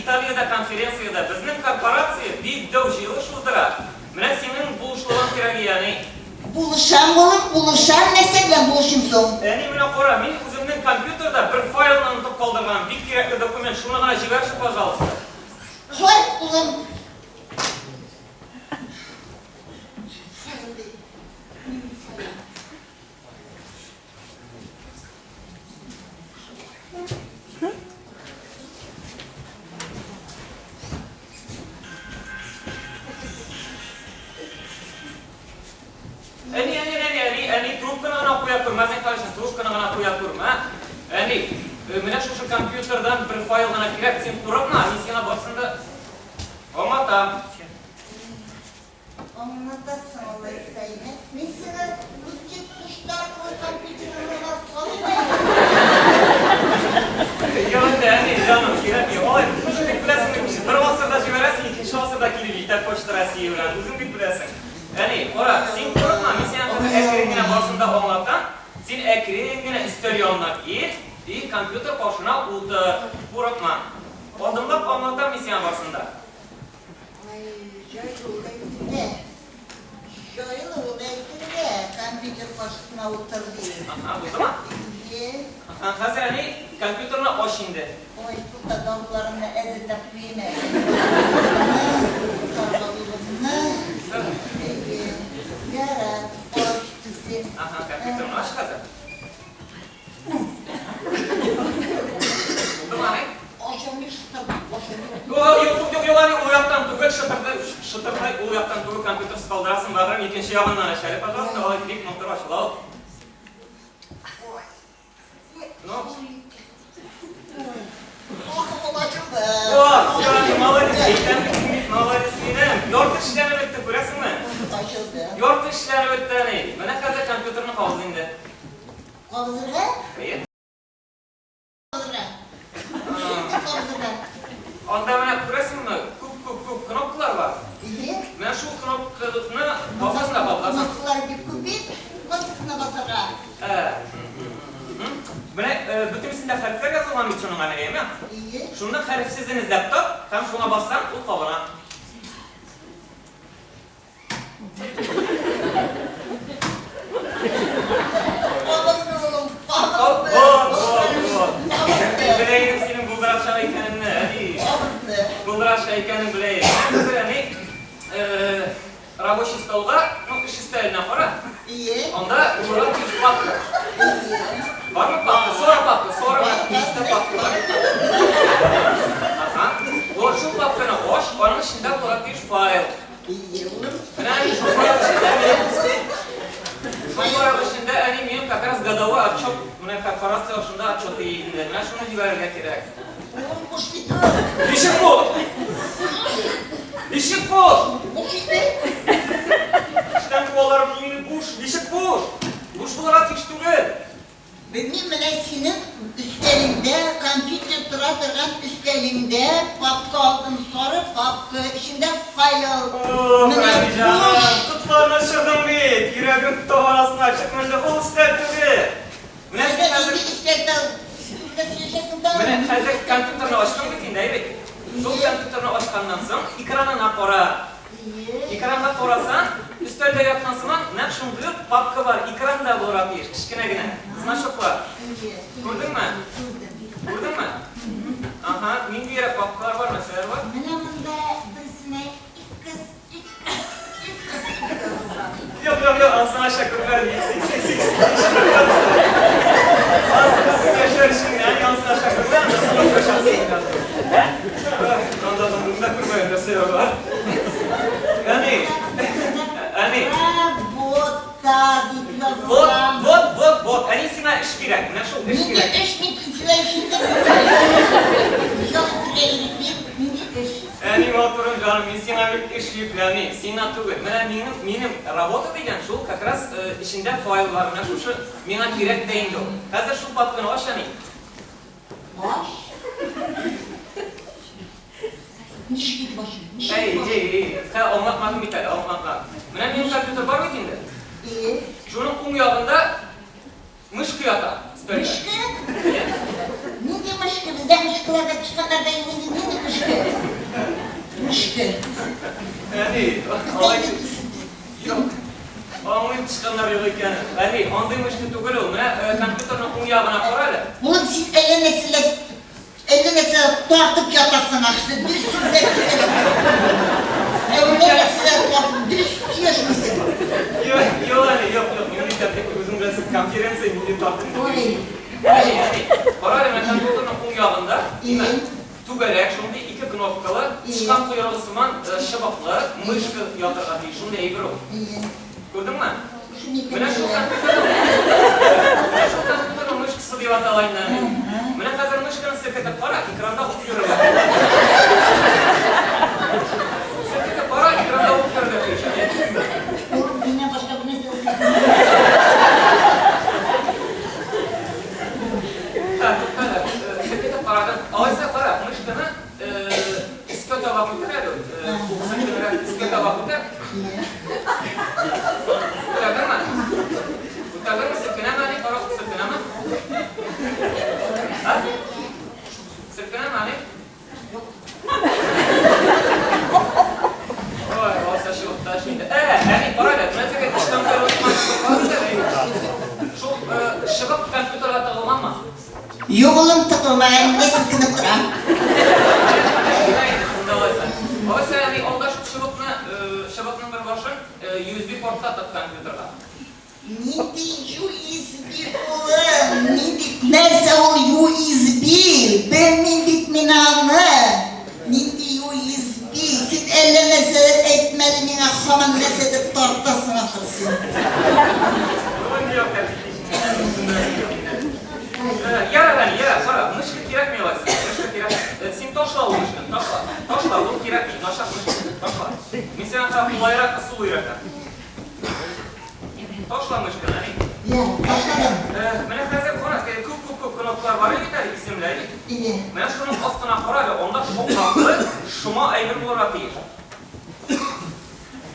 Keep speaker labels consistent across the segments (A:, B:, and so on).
A: Италиядә конференциядә безнең корпорация бик дәү җыелыш уздыра. Менә синең булышлыгың кирәк и, әни.
B: Булышам, улым, булышам, нәрсә белән булышыйм соң?
A: Әни, менә кара, мин үземнең компьютерда бер файлны онытып калдырганмын, бик кирәкле документ, шуны гына җибәрче, пожалуйста.
B: Шулай, улым. Файл ди. Нинди файл?
A: Әни, әни, әни, әни, әни, трубканы гына куя күрмә, зинһар өчен, трубканы гына куя күрмә. Әни, менә шушы компьютердан бер файл гына кирәк, син курыкма, мин сиңа барсын да аңлатам.
B: Аңлатасың алайса, әйме? Мин сиңа лучше кыштар кылы компьютерыңа салыйм әле.
A: Юк инде, әни, җаным, кирәкми. Алай, үзең бит беләсең бит, бер гасырда җибәрәсең, икенче гасырда килеп җитә Почта России белән, үзең бит беләсең. Әни, кара, син курыкма, мин сиңа хәзер әкрен генә барысын да аңлатам. Син әкрен генә өстәл янына кил и компьютер каршына утыр. Курыкма. Адымлап аңлатам мин сиңа барысын да.
B: Ай, җайлы ул әйтергә. Җайлы ул әйтергә, компьютер каршысына утыр ди.
A: Аһа, булдымы?
B: Әйе.
A: Аһа, хәзер әни, компьютерны ач инде.
B: Ой, тукта, даруларымны әзерләп куйыйм әле. Карбалулымны. Әйе. Ярар, ач дисең.
A: Аһа, компьютерны ач хәзер. Булдымы, әни?
B: Ачылмый шытыр, ачылмый.
A: Юк, юк, юк, юк, әни, ул яктан түгел, шытырды, шытырды, ул яктан түгел, компьютерсыз калдырасың, бәгърем, икенче ягыннан ач әле, пожалуйста, алай бик матур ачыла ул. Ну?
B: Ах, ул ачылды.
A: О, всё, әни, молодец, әйтәм бит, син бит молодец минем. Ярты эшләнеп бетте, күрәсеңме?
B: Ачылды.
A: Ярты эшләнеп бетте, әни. Менә хәзер компьютерны кабыз инде.
B: Кабызырга?
A: Әйе.
B: Кабызырга. Кабызырга.
A: Анда менә күрәсеңме, күп-күп-күп кнопкалар бар.
B: Әйе.
A: Менә шул кнопканы басасың да кабызасың.
B: Кнопкалар бик күп бит. Кайсысына басарга?
A: Менә бөтенесендә хәрефләр язылган бит шуның әле, әйеме?
B: Әйе.
A: Шуның хәрефсезен эзләп тап һәм шуңа бассаң, ул кабына.
B: Кабызды, улым, кабызды.
A: Вот, вот, вот. Белә идем синең булдырачак икәнеңне, әни.
B: Кабызды.
A: Булдырачак икәнен белә идем. Хәзер, әни, рабочий столга, ну, эш өстәленә кара.
B: Ие.
A: Анда булырга тиеш папка. Бармы папка? Сора папка, сора истә папка бар. Ага. Вот шул папканы ач, аның эчендә булырга тиеш файл.
B: Ие, улым.
A: Менә әни шул файл эчендә минем шул файл эчендә әни минем как раз годовой отчет, менә корпорация шунда отчеты инде. Менә шуны җибәрергә кирәк.
B: Улым, буш бит ул.
A: Ничек буш? Ничек буш?
B: Буш инде.
A: Эштән куалар мине буш. Ничек буш? Буш булырга тиеш түгел.
B: Белмим, менә синең өстәлеңдә, компьютер тора торган өстәлеңдә папка алдым, сары папка, эчендә файл.
A: Ох,
B: Менә
A: әни җаным,
B: буш.
A: котларны очырдың бит. Йөрәгем табан астына чыкмады, ул өстәл түгел. Менә син хәзер
B: Нинди өстәлдә сүздә сөйләшәсең тагын?
A: Менә хәзер компьютерны ачтың бит инде, әйе бит? Шул компьютерны ачканнан соң, экранына кара. Экранга карасаң, өстәлдә яткан сыман, нәкъ шундый ук папка бар, экранда булырга тиеш, кечкенә генә. Значок бар. Күрдеңме? Күрдеңме? Ага, ниндиерәк папкалар бар, нәрсәләр бар?
B: Менә монда берсенә X, X, X дип язылган.
A: Юк, юк, юк, анысына аша күрмәдем. X, X, X, X. Анысына сөйләшер өчен, әни анысына аша күрмәдем, анысына башка шәхси. Анда да күрмәдем, нәрсә бар. Әни, әни.
B: Работа дип
A: Вот,
B: язылган.
A: вот, вот, вот. Әни, сиңа эш кирәк. Менә шул эш
B: Нинди
A: кирәк.
B: эш, мин сиңа ишетеп. Ял итәргә ирекмим, нинди эш?
A: Әни, матурым, җаным, мин сиңа бит эш йөкләмим. Сиңа түгел. Менә минем, минем работа дигән шул как раз эчендә файл бар. Менә шушы миңа кирәк тә инде ул. Хәзер шул папканы ач, әни.
B: Ач. Ничек итеп ачыйм? Ничек
A: Әй,
B: итеп
A: әй,
B: ачыйм?
A: әй, хә, аңлатмадым бит әле, аңлатмадым. Менә минем компьютер бар бит инде.
B: Э?
A: Шуның уң ягында мышка ята өстәлдә.
B: Мышка? Нинди мышка? Бездә мышкалар да тычканнар да юк инде, нинди мышка?
A: Әни, алай юк. Аңлыйм, тычканнар юк икәнен. Әни, андый мышка түгел ул. Менә компьютерның уң ягына кара әле.
B: Улым, син әллә нәрсәләр, әллә нәрсәләр тартып ятасың, ахрысы. Дөрес сүз Әллә нәрсәләр тартып, дөрес сөйләшмисең.
A: Юк, юк, әни, юк, юк. Мин бит тик үзең белән конференция нинди тарттым.
B: Ой.
A: Әни, әни, кара әле, менә компьютерның уң ягында, димәк, түгәрәк, шундый ике кнопкалы, тычкан койрыгы сыман чыбыклы мышка ятырга тиеш, шундый әйбер ул. Күрдеңме? Менә шул компьютерның, менә шул компьютерның мышкасы дип атала инде әни. Менә хәзер мышканы селкетеп кара, экранда ут йөрергә. Селкетеп кара, экранда ут йөрергә тиеш әни.
B: Миннән башка бер нәрсә.
A: Ха, тукта әле, селкетеп карадым. Алайса кара, мышканы өскә таба күтәр әле, селкенрәк өскә таба күтәр. Күтәрдеңме? Күтәрдеңме, селкенәме әни? Кара, селкенәме? Ә? Селкенәме әни? Ой, алайса чыгып инде. Ә, әни, кара әле, менә теге тычкан койрыгы сыман шул чыбык компьютерга тыгылганмы?
B: Юк, улым, тыгылмаган, менә селкенеп тора.
A: Шунда алайса. Алайса, әни, алда шул чыбыкны, чыбыкның бер башын USB портка тык компьютерга.
B: Нинди USB, улым? Нинди нәрсә ул USB? Белмим бит мин аны. Нинди USB? Син әллә нәрсәләр әйтмәде миңа, һаман нәрсәдер тартасың ахрысы.
A: Юк, ярар, әни, ярар, кара, мышка кирәкми алайса. Мышка кирәкми. Син ташла ул мышканы, ташла. Ташла, ул кирәкми, начар мышка, ташла. Мин сиңа кулайрак ысул өйрәтәм. Ташла мышканы, әни.
B: Я, ташладым.
A: Менә хәзер кара, күп-күп-күп кнопкалар бар бит әле, исемләр.
B: Иде.
A: Менә шуның астына кара әле, анда шоколадлы шома әйбер булырга тиеш.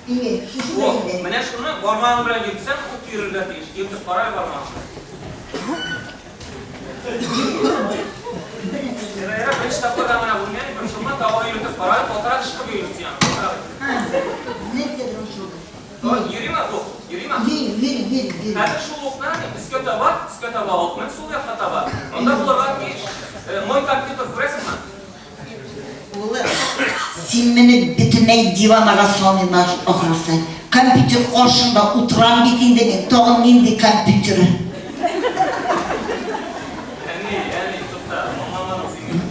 B: Иде, шушы
A: О,
B: инде.
A: менә шуны бармагың белән йөртсәң, ут йөрергә тиеш. Йөртеп кара әле бармагың белән. Ярар, беренче тапкырда менә булмый, борчылма, тагы йөртеп кара әле, катырак ышкып йөрт син аны, катырак.
B: Ха, нәрсәдер ошады.
A: Йөриме ук? Йөриме?
B: Йөри, йөри, йөри, йөри.
A: Хәзер шул укны өскә таба, өскә таба алып мен, сул якка таба. Анда булырга тиеш. Мой компьютер күрәсеңме?
B: Улым, син мине бөтенләй диванага салмыйм ахрысы. Компьютер каршында утырам бит инде мин. Тагын нинди компьютер?
A: Әни, әни, тукта, аңламадым сине.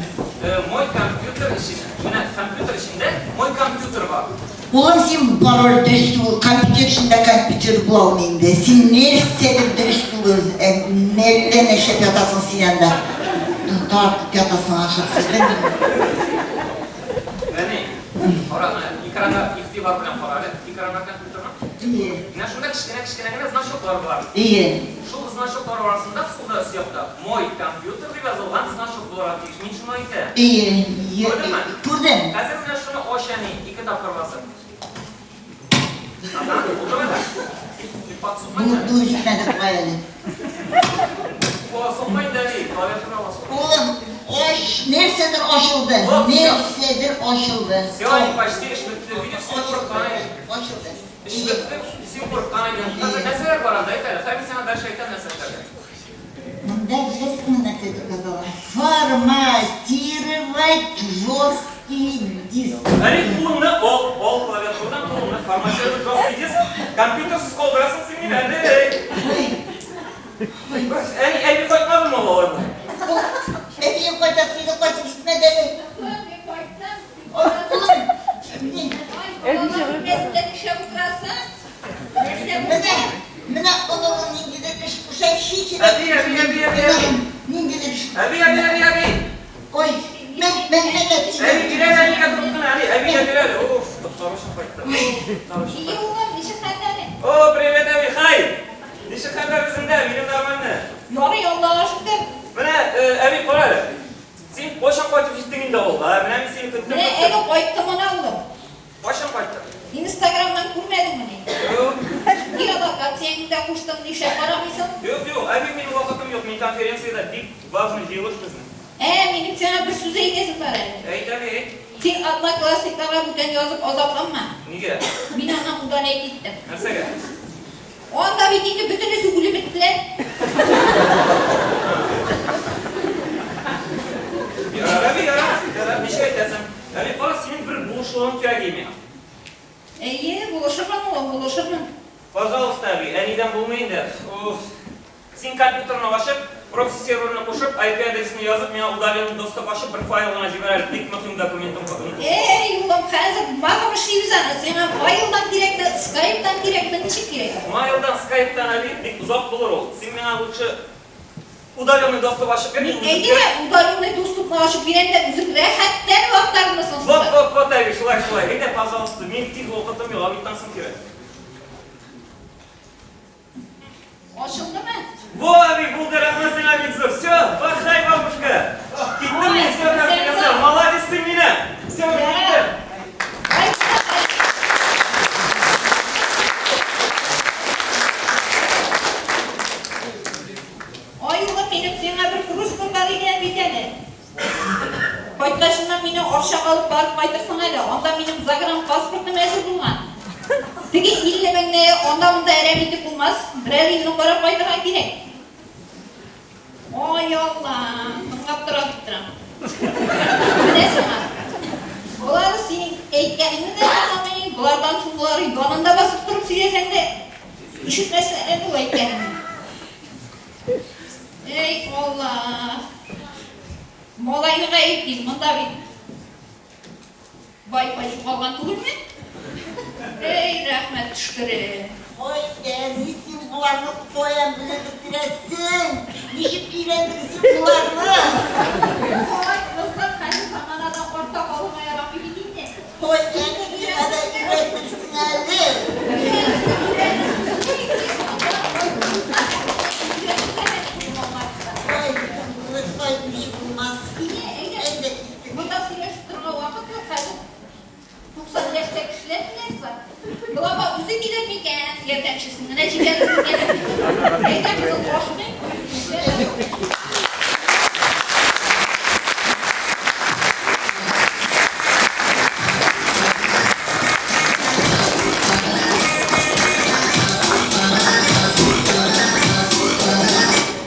A: Мой компьютер эчендә, менә компьютер эчендә мой компьютер бар.
B: Улым, син барыбер дөрес түгел. Компьютер эчендә компьютер була алмый инде. Син нәрсәдер дөрес түгел. Әллә нәрсә ятасың син анда. Тартып ятасың ахрысы. Белмим.
A: Әни, кара, менә экранга игътибар белән кара әле. Экранга компьютерның.
B: Ие.
A: Менә шунда кечкенә-кечкенә генә значоклар бар.
B: Ие.
A: Шул значоклар арасында сулда өс якта мой компьютер дип язылган значок булырга тиеш. Мин шуны әйтәм.
B: Ие. Ие.
A: Күрдеңме?
B: Күрдем.
A: Хәзер менә шуны ач, әни, ике тапкыр басып. Ага, булдымы әле? Дип сукма
B: Бу
A: инде.
B: бу җитмәде бугай әле.
A: О, сукма инде, әни, клавиатура басып.
B: Улым, ач, нәрсәдер ачылды.
A: О, всё.
B: Нәрсәдер ачылды.
A: Всё, әни, почти эш бетте. Видишь, син курыккан идең.
B: Ачылды.
A: Эш бетте, син курыккан идең. Хәзер нәрсәләр бар анда, әйт әле. Хәзер мин сиңа дальше әйтәм нәрсә эшләргә.
B: Монда беләсеңме нәрсә дип языла? Форматировать жесткий диск.
A: Әни, кулыңны ал, ал клавиатурадан кулыңны, форматировать жесткий диск. Компьютерсыз калдырасың син мине, әни.
B: Ой.
A: Әни, әби кайтмадымы ул алай?
B: Әбием кайтасы иде, кайтып җитмәде әле.
C: Мин кайттым.
B: Ой, улым, мин
C: Ай, балалар бүлмәсендә нишләп утырасың? Нәрсә
B: менә,
C: булды?
B: менә оныгым ниндидер эш куша, чит
A: Әби, әби, әби, әби, әби.
B: Ниндидер эш.
A: Әби, әби, әби, әби.
B: Ой, мен, мен, мен,
A: Әби, кил әле, әнигә торып әни, әби, кил әле. Уф, коткаручы кайтты. Коткаручы
C: Ие,
A: кайтты.
C: улым, ничек хәлләрең?
A: О, привет, әби, хай. Ничек хәлләр үзеңдә? Минем нормально.
C: Ярый, Аллага шөкер.
A: Менә, әби, кара әле. Син кайчан кайтып җиттең инде авылга? Менә мин сине көттем.
C: Менә әле кайттым ана, улым.
A: Кайчан кайттың?
C: Инстаграмнан күрмәдеңмени?
A: Юк.
C: Геолокацияңне дә куштым, нишләп карамыйсың?
A: Юк, юк, әби, минем вакытым юк. Мин конференциядә, бик важный җыелыш безнең.
C: Ә, минем сиңа бер сүз әйтәсем бар әле.
A: Әйт, әби, әйт.
C: Син одноклассникларга бүтән язып азапланма.
A: Нигә?
C: Мин аннан удалять иттем.
A: Нәрсәгә?
C: Анда бит инде бөтенесе үлеп беттеләр.
A: Ярар, әби, ярар. Ярар, ничек әйтәсең? Әби, кара, синең бер булышлыгың кирәк иде миңа.
C: Әйе, булышырмын, улым, булышырмын.
A: Пожалуйста, әби, әнидән булмый инде. Уф. Син компьютерны ачып, прокси серверны кушып, IP адресны язып, миңа удаленный доступ ачып, бер файл гына җибәр әле, бик мөһим документым онытылды.
C: Әй, улым, хәзер махом эшлибез аны. Сиңа файлдан кирәкме, скайптан кирәкме, ничек кирәк?
A: Майлдан, скайптан, әби, бик озак булыр ул. Син миңа лучше удаленный доступ ачып бир, мин үзем
C: Әйдә, удаленный доступны ачып бирәм дә, үзең рәхәтләнеп актарынырсың
A: Вот,
C: шунда.
A: вот, вот, әби, шулай, шулай. Әйдә, пожалуйста, мин тиз вакытым юк, обедтан соң кирәк.
C: Ачылдымы?
A: Во, әби, булды, рәхмәт сиңа бик зур. Все, бахай, бабушка. Киттем мин, все,
C: Ой,
A: молодец ты мине. Все, киттем.
C: Ай, Ай, улым, минем сиңа бер просьбам бар иде бит әле. Кайткачыннан мине Арчага алып барып кайтырсың әле. Анда минем загранпаспортым әзер булган. Теге 50 меңне анда-монда әрәм итеп булмас. Берәр илне карап кайтырга кирәк. Ай, Алла, тыңлап тора дип торам. Менә сиңа. Болар синең әйткәнеңне дә аңламый, болардан соң болар янында басып торып сөйләсәң дә ишетмәсләр әле ул әйткәнеңне. Эй, Алла. Малайны гаеп дим, монда бит Wi-Fi югалган түгелме? Эй, рәхмәт төшкере.
B: Ой, әни, син боларны каян белеп бетерәсең? Ничек өйрәндең син боларны?
C: Ой, кызым, хәзер заманадан артта калырга ярамый бит инде.
B: Ой, әни, миңа да өйрәтерсең әле. Ой, булышмай ничек булмас. Әйдә, киттек.
C: Монда сөйләшеп торырга вакыт юк, хәзер 90 яшьтә кешеләр киләсе. Глава үзе килер микән, ярдәмчесен генә җибәрер микән? Әйдә, кызым, ашыкмыйк.